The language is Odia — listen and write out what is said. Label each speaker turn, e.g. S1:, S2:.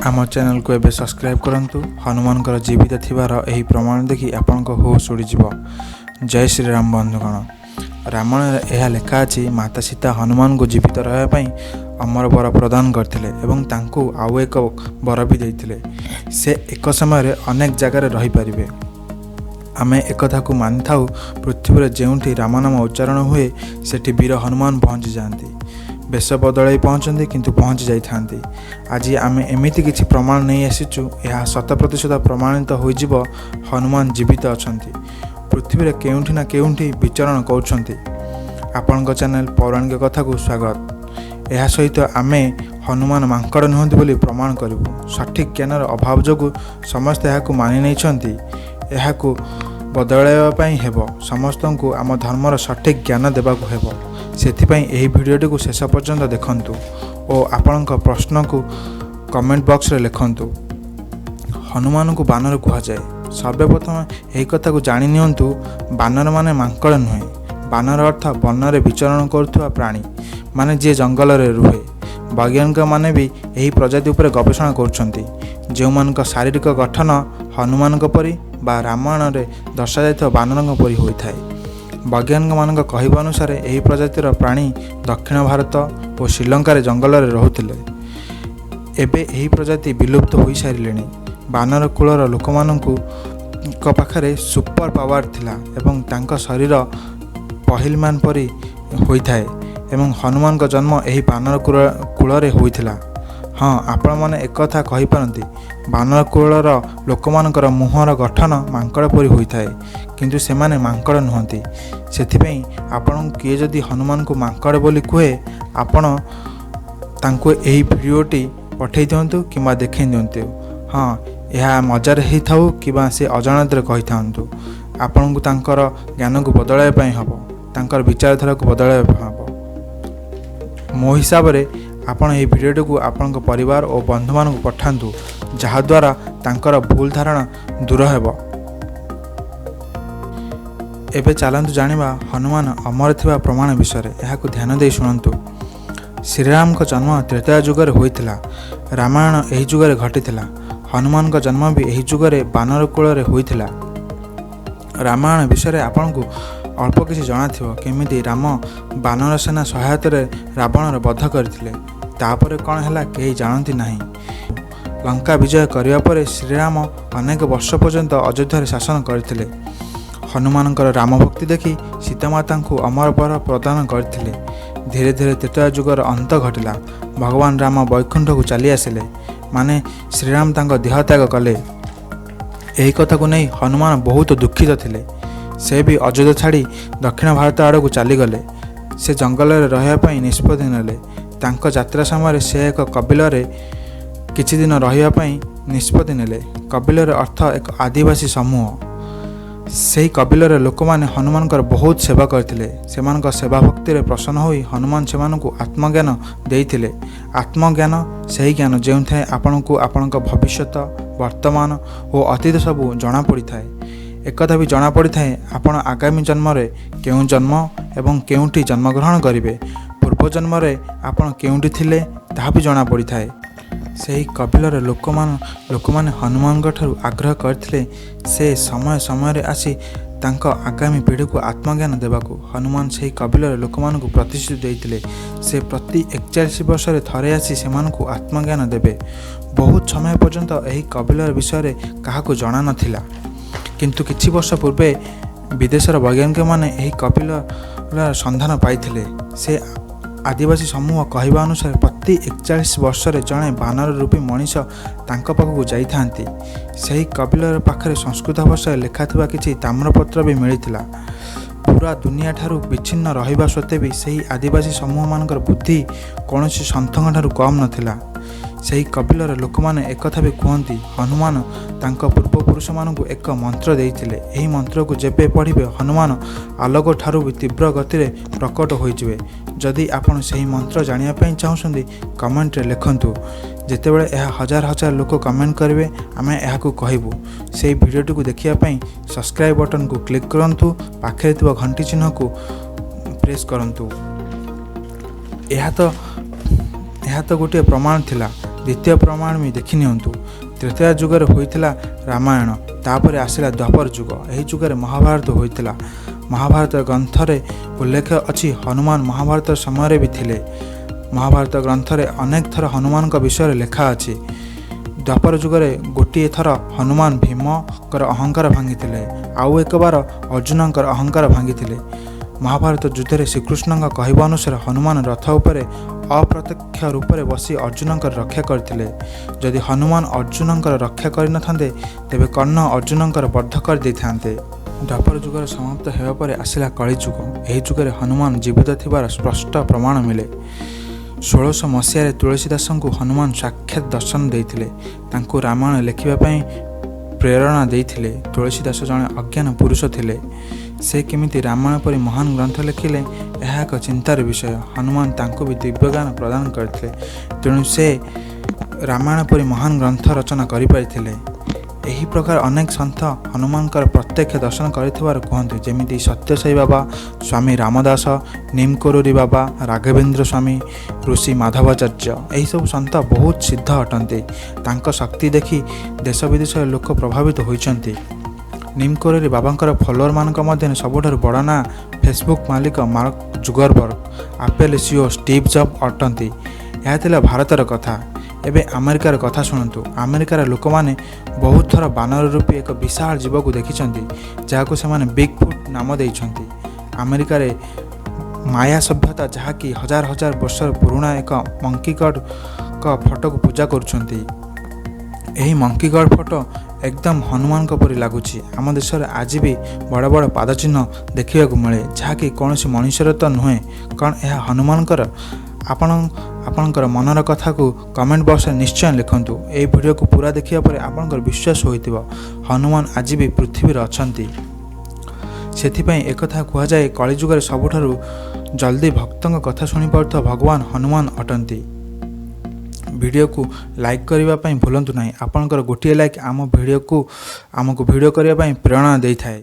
S1: ଆମ ଚ୍ୟାନେଲକୁ ଏବେ ସବସ୍କ୍ରାଇବ୍ କରନ୍ତୁ। ହନୁମାନଙ୍କର ଜୀବିତ ଥିବାର ଏହି ପ୍ରମାଣ ଦେଖି ଆପଣଙ୍କ ହୋସ୍ ଉଡ଼ିଯିବ। ଜୟ ଶ୍ରୀରାମ ବନ୍ଧୁଗଣ। ରାମାୟଣରେ ଏହା ଲେଖା ଅଛି, ମାତା ସୀତା ହନୁମାନଙ୍କୁ ଜୀବିତ ରହିବା ପାଇଁ ଅମର ବର ପ୍ରଦାନ କରିଥିଲେ ଏବଂ ତାଙ୍କୁ ଆଉ ଏକ ବର ବି ଦେଇଥିଲେ, ସେ ଏକ ସମୟରେ ଅନେକ ଜାଗାରେ ରହିପାରିବେ। ଆମେ ଏକଥାକୁ ମାନିଥାଉ, ପୃଥିବୀରେ ଯେଉଁଠି ରାମ ନାମ ଉଚ୍ଚାରଣ ହୁଏ, ସେଠି ବୀର ହନୁମାନ ପହଞ୍ଚି ଯାଆନ୍ତି। ବେଶ ବଦଳାଇ ପହଞ୍ଚନ୍ତି, କିନ୍ତୁ ପହଞ୍ଚି ଯାଇଥାନ୍ତି। ଆଜି ଆମେ ଏମିତି କିଛି ପ୍ରମାଣ ନେଇ ଆସିଛୁ, ଏହା 100% ପ୍ରମାଣିତ ହୋଇଯିବ, ହନୁମାନ ଜୀବିତ ଅଛନ୍ତି, ପୃଥିବୀରେ କେଉଁଠି ନା କେଉଁଠି ବିଚରଣ କରୁଛନ୍ତି। ଆପଣଙ୍କ ଚ୍ୟାନେଲ ପୌରାଣିକ କଥାକୁ ସ୍ୱାଗତ। ଏହା ସହିତ ଆମେ ହନୁମାନ ମାଙ୍କଡ଼ ନୁହନ୍ତି ବୋଲି ପ୍ରମାଣ କରିବୁ। ସଠିକ୍ ଜ୍ଞାନର ଅଭାବ ଯୋଗୁଁ ସମସ୍ତେ ଏହାକୁ ମାନି ନେଇଛନ୍ତି। ଏହାକୁ ବଦଳାଇବା ପାଇଁ ହେବ, ସମସ୍ତଙ୍କୁ ଆମ ଧର୍ମର ସଠିକ୍ ଜ୍ଞାନ ଦେବାକୁ ହେବ। ସେଥିପାଇଁ ଏହି ଭିଡ଼ିଓଟିକୁ ଶେଷ ପର୍ଯ୍ୟନ୍ତ ଦେଖନ୍ତୁ ଓ ଆପଣଙ୍କ ପ୍ରଶ୍ନକୁ କମେଣ୍ଟ ବକ୍ସରେ ଲେଖନ୍ତୁ। ହନୁମାନଙ୍କୁ ବାନର କୁହାଯାଏ। ସର୍ବପ୍ରଥମେ ଏହି କଥାକୁ ଜାଣି ନିଅନ୍ତୁ, ବାନର ମାନେ ମାଙ୍କଡ଼ ନୁହେଁ। ବାନର ଅର୍ଥ ବନରେ ବିଚରଣ କରୁଥିବା ପ୍ରାଣୀ, ମାନେ ଯିଏ ଜଙ୍ଗଲରେ ରୁହେ। ବୈଜ୍ଞାନିକମାନେ ବି ଏହି ପ୍ରଜାତି ଉପରେ ଗବେଷଣା କରୁଛନ୍ତି, ଯେଉଁମାନଙ୍କ ଶାରୀରିକ ଗଠନ ହନୁମାନଙ୍କ ପରି ବା ରାମାୟଣରେ ଦର୍ଶାଯାଇଥିବା ବାନରଙ୍କ ପରି ହୋଇଥାଏ। ବୈଜ୍ଞାନିକମାନଙ୍କ କହିବା ଅନୁସାରେ ଏହି ପ୍ରଜାତିର ପ୍ରାଣୀ ଦକ୍ଷିଣ ଭାରତ ଓ ଶ୍ରୀଲଙ୍କାରେ ଜଙ୍ଗଲରେ ରହୁଥିଲେ। ଏବେ ଏହି ପ୍ରଜାତି ବିଲୁପ୍ତ ହୋଇସାରିଲେଣି। ବାନର କୁଳର ଲୋକମାନଙ୍କ ପାଖରେ ସୁପର ପାୱାର ଥିଲା ଏବଂ ତାଙ୍କ ଶରୀର ପହିଲମାନ ପରି ହୋଇଥାଏ ଏବଂ ହନୁମାନଙ୍କ ଜନ୍ମ ଏହି ବାନର କୁଳରେ ହୋଇଥିଲା। ହଁ, ଆପଣମାନେ ଏକଥା କହିପାରନ୍ତି, ବାନର କୁଳର ଲୋକମାନଙ୍କର ମୁହଁର ଗଠନ ମାଙ୍କଡ଼ ପରି ହୋଇଥାଏ, କିନ୍ତୁ ସେମାନେ ମାଙ୍କଡ଼ ନୁହନ୍ତି। ସେଥିପାଇଁ ଆପଣଙ୍କୁ କିଏ ଯଦି ହନୁମାନଙ୍କୁ ମାଙ୍କଡ଼ ବୋଲି କୁହେ, ଆପଣ ତାଙ୍କୁ ଏହି ଭିଡ଼ିଓଟି ପଠାଇ ଦିଅନ୍ତୁ କିମ୍ବା ଦେଖାଇ ଦିଅନ୍ତୁ। ହଁ, ଏହା ମଜାରେ ହେଇଥାଉ କିମ୍ବା ସେ ଅଜାଣତରେ କହିଥାନ୍ତୁ, ଆପଣଙ୍କୁ ତାଙ୍କର ଜ୍ଞାନକୁ ବଦଳାଇବା ପାଇଁ ହେବ, ତାଙ୍କର ବିଚାରଧାରାକୁ ବଦଳାଇବା ପାଇଁ ହେବ। ମୋ ହିସାବରେ ଆପଣ ଏହି ଭିଡ଼ିଓଟିକୁ ଆପଣଙ୍କ ପରିବାର ଓ ବନ୍ଧୁମାନଙ୍କୁ ପଠାନ୍ତୁ, ଯାହାଦ୍ୱାରା ତାଙ୍କର ଭୁଲ ଧାରଣା ଦୂର ହେବ। ଏବେ ଚାଲନ୍ତୁ ଜାଣିବା ହନୁମାନ ଅମର ଥିବା ପ୍ରମାଣ ବିଷୟରେ। ଏହାକୁ ଧ୍ୟାନ ଦେଇ ଶୁଣନ୍ତୁ। ଶ୍ରୀରାମଙ୍କ ଜନ୍ମ ତ୍ରେତୟା ଯୁଗରେ ହୋଇଥିଲା। ରାମାୟଣ ଏହି ଯୁଗରେ ଘଟିଥିଲା। ହନୁମାନଙ୍କ ଜନ୍ମ ବି ଏହି ଯୁଗରେ ବାନର କୂଳରେ ହୋଇଥିଲା। ରାମାୟଣ ବିଷୟରେ ଆପଣଙ୍କୁ ଅଳ୍ପ କିଛି ଜଣାଥିବ, କେମିତି ରାମ ବାନର ସେନା ସହାୟତାରେ ରାବଣର ବଧ କରିଥିଲେ। ତାପରେ କ'ଣ ହେଲା, କେହି ଜାଣନ୍ତି ନାହିଁ। ଲଙ୍କା ବିଜୟ କରିବା ପରେ ଶ୍ରୀରାମ ଅନେକ ବର୍ଷ ପର୍ଯ୍ୟନ୍ତ ଅଯୋଧ୍ୟାରେ ଶାସନ କରିଥିଲେ। ହନୁମାନଙ୍କର ରାମ ଭକ୍ତି ଦେଖି ସୀତାମାତାଙ୍କୁ ଅମର ବର ପ୍ରଦାନ କରିଥିଲେ। ଧୀରେ ଧୀରେ ତ୍ରେତୟା ଯୁଗର ଅନ୍ତ ଘଟିଲା। ଭଗବାନ ରାମ ବୈକୁଣ୍ଠକୁ ଚାଲି ଆସିଲେ, ମାନେ ଶ୍ରୀରାମ ତାଙ୍କ ଦେହତ୍ୟାଗ କଲେ। ଏହି କଥାକୁ ନେଇ ହନୁମାନ ବହୁତ ଦୁଃଖିତ ଥିଲେ। ସେ ବି ଅଯୋଧ୍ୟା ଛାଡ଼ି ଦକ୍ଷିଣ ଭାରତ ଆଡ଼କୁ ଚାଲିଗଲେ। ସେ ଜଙ୍ଗଲରେ ରହିବା ପାଇଁ ନିଷ୍ପତ୍ତି ନେଲେ। ତାଙ୍କ ଯାତ୍ରା ସମୟରେ ସେ ଏକ କବିଲରେ କିଛି ଦିନ ରହିବା ପାଇଁ ନିଷ୍ପତ୍ତି ନେଲେ। କବିଲର ଅର୍ଥ ଏକ ଆଦିବାସୀ ସମୂହ। ସେହି କବିଲର ଲୋକମାନେ ହନୁମାନଙ୍କର ବହୁତ ସେବା କରିଥିଲେ। ସେମାନଙ୍କ ସେବା ଭକ୍ତିରେ ପ୍ରସନ୍ନ ହୋଇ ହନୁମାନ ସେମାନଙ୍କୁ ଆତ୍ମଜ୍ଞାନ ଦେଇଥିଲେ। ଆତ୍ମଜ୍ଞାନ ସେହି ଜ୍ଞାନ, ଯେଉଁଥିରେ ଆପଣଙ୍କୁ ଆପଣଙ୍କ ଭବିଷ୍ୟତ, ବର୍ତ୍ତମାନ ଓ ଅତୀତ ସବୁ ଜଣାପଡ଼ିଥାଏ। ଏକଥା ବି ଜଣାପଡ଼ିଥାଏ, ଆପଣ ଆଗାମୀ ଜନ୍ମରେ କେଉଁ ଜନ୍ମ ଏବଂ କେଉଁଠି ଜନ୍ମଗ୍ରହଣ କରିବେ, ପୂର୍ବ ଜନ୍ମରେ ଆପଣ କେଉଁଠି ଥିଲେ, ତାହା ବି ଜଣାପଡ଼ିଥାଏ। ସେହି କବିଲର ଲୋକମାନେ ହନୁମାନଙ୍କ ଠାରୁ ଆଗ୍ରହ କରିଥିଲେ, ସେ ସମୟ ସମୟରେ ଆସି ତାଙ୍କ ଆଗାମୀ ପିଢ଼ିକୁ ଆତ୍ମଜ୍ଞାନ ଦେବାକୁ। ହନୁମାନ ସେହି କବିଲର ଲୋକମାନଙ୍କୁ ପ୍ରତିଶ୍ରୁତି ଦେଇଥିଲେ, ସେ ପ୍ରତି 41 ବର୍ଷରେ ଥରେ ଆସି ସେମାନଙ୍କୁ ଆତ୍ମଜ୍ଞାନ ଦେବେ। ବହୁତ ସମୟ ପର୍ଯ୍ୟନ୍ତ ଏହି କବିଲର ବିଷୟରେ କାହାକୁ ଜଣା ନଥିଲା। କିନ୍ତୁ କିଛି ବର୍ଷ ପୂର୍ବେ ବିଦେଶର ବୈଜ୍ଞାନିକମାନେ ଏହି କବିଲର ସନ୍ଧାନ ପାଇଥିଲେ। ସେ ଆଦିବାସୀ ସମୂହ କହିବା ଅନୁସାରେ ପ୍ରତି 41 ବର୍ଷରେ ଜଣେ ବାନର ରୂପୀ ମଣିଷ ତାଙ୍କ ପାଖକୁ ଯାଇଥାନ୍ତି। ସେହି କବିଲର ପାଖରେ ସଂସ୍କୃତ ଭାଷାରେ ଲେଖାଥିବା କିଛି ତାମ୍ରପତ୍ର ବି ମିଳିଥିଲା। ପୁରା ଦୁନିଆ ଠାରୁ ବିଚ୍ଛିନ୍ନ ରହିବା ସତ୍ତ୍ୱେ ବି ସେହି ଆଦିବାସୀ ସମୂହମାନଙ୍କର ବୁଦ୍ଧି କୌଣସି ସନ୍ଥଙ୍କ ଠାରୁ କମ୍ ନଥିଲା। ସେହି କବିଲର ଲୋକମାନେ ଏକଥା ବି କୁହନ୍ତି, ହନୁମାନ ତାଙ୍କ ପୂର୍ବପୁରୁଷମାନଙ୍କୁ ଏକ ମନ୍ତ୍ର ଦେଇଥିଲେ। ଏହି ମନ୍ତ୍ରକୁ ଯେବେ ପଢ଼ିବେ, ହନୁମାନ ଆଲୋକ ଠାରୁ ବି ତୀବ୍ର ଗତିରେ ପ୍ରକଟ ହୋଇଯିବେ। ଯଦି ଆପଣ ସେହି ମନ୍ତ୍ର ଜାଣିବା ପାଇଁ ଚାହୁଁଛନ୍ତି, କମେଣ୍ଟରେ ଲେଖନ୍ତୁ। ଯେତେବେଳେ ଏହା ହଜାର ହଜାର ଲୋକ କମେଣ୍ଟ କରିବେ, ଆମେ ଏହାକୁ କହିବୁ। ସେହି ଭିଡ଼ିଓଟିକୁ ଦେଖିବା ପାଇଁ ସବସ୍କ୍ରାଇବ୍ ବଟନକୁ କ୍ଲିକ୍ କରନ୍ତୁ, ପାଖରେ ଥିବା ଘଣ୍ଟି ଚିହ୍ନକୁ ପ୍ରେସ୍ କରନ୍ତୁ। ଏହା ତ ଗୋଟିଏ ପ୍ରମାଣ ଥିଲା। ଦ୍ୱିତୀୟ ପ୍ରମାଣ ବି ଦେଖିନିଅନ୍ତୁ। ତ୍ରେତୟା ଯୁଗରେ ହୋଇଥିଲା ରାମାୟଣ, ତାପରେ ଆସିଲା ଦ୍ୱାପର ଯୁଗ। ଏହି ଯୁଗରେ ମହାଭାରତ ହୋଇଥିଲା। ମହାଭାରତ ଗ୍ରନ୍ଥରେ ଉଲ୍ଲେଖ ଅଛି ହନୁମାନ ମହାଭାରତ ସମୟରେ ବି ଥିଲେ। ମହାଭାରତ ଗ୍ରନ୍ଥରେ ଅନେକ ଥର ହନୁମାନଙ୍କ ବିଷୟରେ ଲେଖା ଅଛି। ଦ୍ୱାପର ଯୁଗରେ ଗୋଟିଏ ଥର ହନୁମାନ ଭୀମଙ୍କର ଅହଙ୍କାର ଭାଙ୍ଗିଥିଲେ, ଆଉ ଏକବାର ଅର୍ଜୁନଙ୍କର ଅହଙ୍କାର ଭାଙ୍ଗିଥିଲେ। ମହାଭାରତ ଯୁଦ୍ଧରେ ଶ୍ରୀକୃଷ୍ଣଙ୍କ କହିବା ଅନୁସାରେ ହନୁମାନ ରଥ ଉପରେ ଅପ୍ରତ୍ୟକ୍ଷ ରୂପରେ ବସି ଅର୍ଜୁନଙ୍କର ରକ୍ଷା କରିଥିଲେ। ଯଦି ହନୁମାନ ଅର୍ଜୁନଙ୍କର ରକ୍ଷା କରିନଥାନ୍ତେ, ତେବେ କର୍ଣ୍ଣ ଅର୍ଜୁନଙ୍କର ବଧ କରିଦେଇଥାନ୍ତେ। ଦ୍ୱାପର ଯୁଗର ସମାପ୍ତ ହେବା ପରେ ଆସିଲା କଳିଯୁଗ। ଏହି ଯୁଗରେ ହନୁମାନ ଜୀବିତ ଥିବାର ସ୍ପଷ୍ଟ ପ୍ରମାଣ ମିଳେ। 1600 ମସିହାରେ ତୁଳସୀ ଦାସଙ୍କୁ ହନୁମାନ ସାକ୍ଷାତ ଦର୍ଶନ ଦେଇଥିଲେ। ତାଙ୍କୁ ରାମାୟଣ ଲେଖିବା ପାଇଁ ପ୍ରେରଣା ଦେଇଥିଲେ। ତୁଳସୀ ଦାସ ଜଣେ ଅଜ୍ଞାନ ପୁରୁଷ ଥିଲେ। ସେ କେମିତି ରାମାୟଣ ପରି ମହାନ ଗ୍ରନ୍ଥ ଲେଖିଲେ, ଏହା ଏକ ଚିନ୍ତାର ବିଷୟ। ହନୁମାନ ତାଙ୍କୁ ବି ଦିବ୍ୟଜ୍ଞାନ ପ୍ରଦାନ କରିଥିଲେ, ତେଣୁ ସେ ରାମାୟଣ ପରି ମହାନ ଗ୍ରନ୍ଥ ରଚନା କରିପାରିଥିଲେ। ଏହି ପ୍ରକାର ଅନେକ ସନ୍ଥ ହନୁମାନଙ୍କର ପ୍ରତ୍ୟକ୍ଷ ଦର୍ଶନ କରିଥିବାର କୁହନ୍ତି, ଯେମିତି ସତ୍ୟସାଇ ବାବା, ସ୍ୱାମୀ ରାମଦାସ, ନିମକରୋରୀ ବାବା, ରାଘବେନ୍ଦ୍ର ସ୍ୱାମୀ, ଋଷି ମାଧବାଚାର୍ଯ୍ୟ। ଏହିସବୁ ସନ୍ଥ ବହୁତ ସିଦ୍ଧ ଅଟନ୍ତି। ତାଙ୍କ ଶକ୍ତି ଦେଖି ଦେଶ ବିଦେଶର ଲୋକ ପ୍ରଭାବିତ ହୋଇଛନ୍ତି। ନିମକରୋରୀ ବାବାଙ୍କର ଫଲୋଅରମାନଙ୍କ ମଧ୍ୟରେ ସବୁଠାରୁ ବଡ଼ ନାଁ ଫେସବୁକ୍ ମାଲିକ mark Zuckerberg, Apple CEO Steve job ଅଟନ୍ତି। ଏହା ଥିଲା ଭାରତର କଥା। ଏବେ ଆମେରିକାର କଥା ଶୁଣନ୍ତୁ। ଆମେରିକାର ଲୋକମାନେ ବହୁତ ଥର ବାନର ରୂପୀ ଏକ ବିଶାଳ ଜୀବକୁ ଦେଖିଛନ୍ତି, ଯାହାକୁ ସେମାନେ ବିଗ୍ ଫୁଟ୍ ନାମ ଦେଇଛନ୍ତି। ଆମେରିକାରେ ମାୟା ସଭ୍ୟତା, ଯାହାକି ହଜାର ହଜାର ବର୍ଷର ପୁରୁଣା ଏକ ମଙ୍କି ଗଡ଼ଙ୍କ ଫଟୋକୁ ପୂଜା କରୁଛନ୍ତି। ଏହି ମଙ୍କି ଗଡ଼ ଫଟୋ ଏକଦମ ହନୁମାନଙ୍କ ପରି ଲାଗୁଛି। ଆମ ଦେଶରେ ଆଜି ବି ବଡ଼ ବଡ଼ ପାଦଚିହ୍ନ ଦେଖିବାକୁ ମିଳେ, ଯାହାକି କୌଣସି ମଣିଷର ତ ନୁହେଁ। କ'ଣ ଏହା ହନୁମାନଙ୍କର? ଆପଣ ଆପଣଙ୍କର ମନର କଥାକୁ କମେଣ୍ଟ ବକ୍ସରେ ନିଶ୍ଚୟ ଲେଖନ୍ତୁ। ଏହି ଭିଡ଼ିଓକୁ ପୁରା ଦେଖିବା ପରେ ଆପଣଙ୍କର ବିଶ୍ୱାସ ହୋଇଥିବ ହନୁମାନ ଆଜି ବି ପୃଥିବୀରେ ଅଛନ୍ତି। ସେଥିପାଇଁ ଏକଥା କୁହାଯାଏ, କଳିଯୁଗରେ ସବୁଠାରୁ ଜଲ୍ଦି ଭକ୍ତଙ୍କ କଥା ଶୁଣିପାରୁଥିବା ଭଗବାନ ହନୁମାନ ଅଟନ୍ତି। ଭିଡ଼ିଓକୁ ଲାଇକ୍ କରିବା ପାଇଁ ଭୁଲନ୍ତୁ ନାହିଁ। ଆପଣଙ୍କର ଗୋଟିଏ ଲାଇକ୍ ଆମ ଭିଡ଼ିଓକୁ ଆମକୁ ଭିଡ଼ିଓ କରିବା ପାଇଁ ପ୍ରେରଣା ଦେଇଥାଏ।